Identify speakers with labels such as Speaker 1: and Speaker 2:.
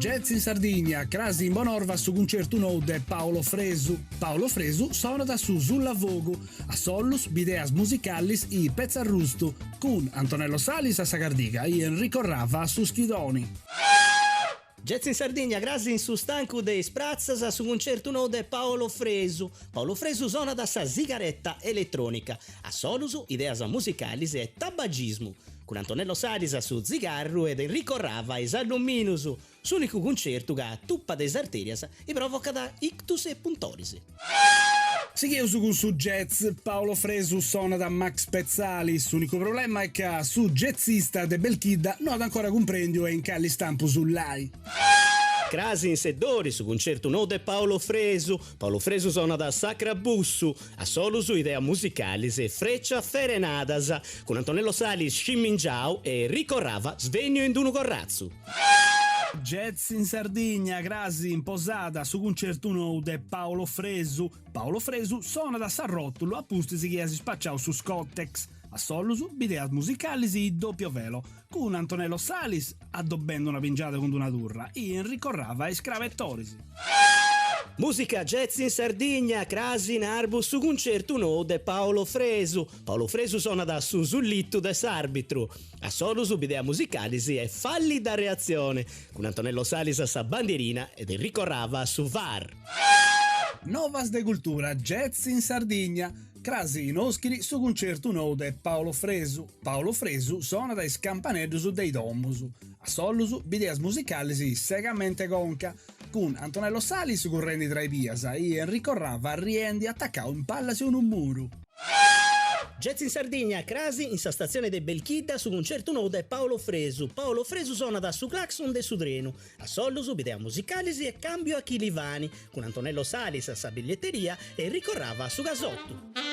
Speaker 1: Jazz in Sardigna, crasi in Bonorva su cuncertu nou de Paolo Fresu. Paolo Fresu sonat su Sullavogu, a sollus, bideas musicalis i petz'arrustu, cun Antonello Salis a sa cardiga i Enrico Rava a su schidoni.
Speaker 2: Jazz in Sardigna, crasi in su stancu de is pratzas su cuncertu nou de Paolo Fresu. Paolo Fresu sonat sa sigaretta eletronica, a solus, ideas musicalis e tabagismu. Cun Antonello Salis a su zigarru ed Enrico Rava a is alluminus, s'unicu cuncertu ca tupat is arterias e provocat ictus e puntoris.
Speaker 1: Sigheus cun su jazz, Paolo Fresu sonat a Max Pezzali, s'unicu problema est ca su jazzista de Belchidda no at ancora cumprendiu e in cali stampu sullai.
Speaker 2: Crasi in Seddori su cuncertu nou de Paolo Fresu, Paolo Fresu sonat a Sacrabussu, A solus ideas musicalis e freccia ferenadas, cun Antonello Salis scimingiau e Enrico Rava svenniu in d'unu corratzu.
Speaker 1: Jazz in Sardigna, crasi in Posada su cuncertu nou de Paolo Fresu. Paolo Fresu sonat a s'arrotulu a pustis chi at spaciau su Scottex. A solus, bideas musicalis i doppio velo, cun Antonello Salis adobendi una pingiada cun d'una turra i Enrico Rava a is crabetoris.
Speaker 2: Musica jazz in Sardigna, crasi in Arbus su cuncertu nou de Paolo Fresu. Paolo Fresu sonat su sullitu de s'arbitru. A solus bideas musicalis e fallida reatzione, cun Antonello Salis a sa bandierina ed Enrico Rava a su VAR.
Speaker 1: Novas de cultura jazz in Sardigna, Crasi in Oschiri su cuncertu nou de Paolo Fresu. Paolo Fresu sonat is campaneddus de is domus. A solus, bideas musicalis Segament'e conca, cun Antonello Salis currendi tra is bias e Enrico Rava arriendi atacau in pallas 'e unu muru.
Speaker 2: Jazz in Sardigna, crasi in sa statzione de Belchidda su cuncertu nou de Paolo Fresu. Paolo Fresu sonat su clacson de su trenu. A solus, bideas musicalis e càmbiu a Chilivani, cun Antonello Salis a sa biglietteria e Enrico Rava a su casottu.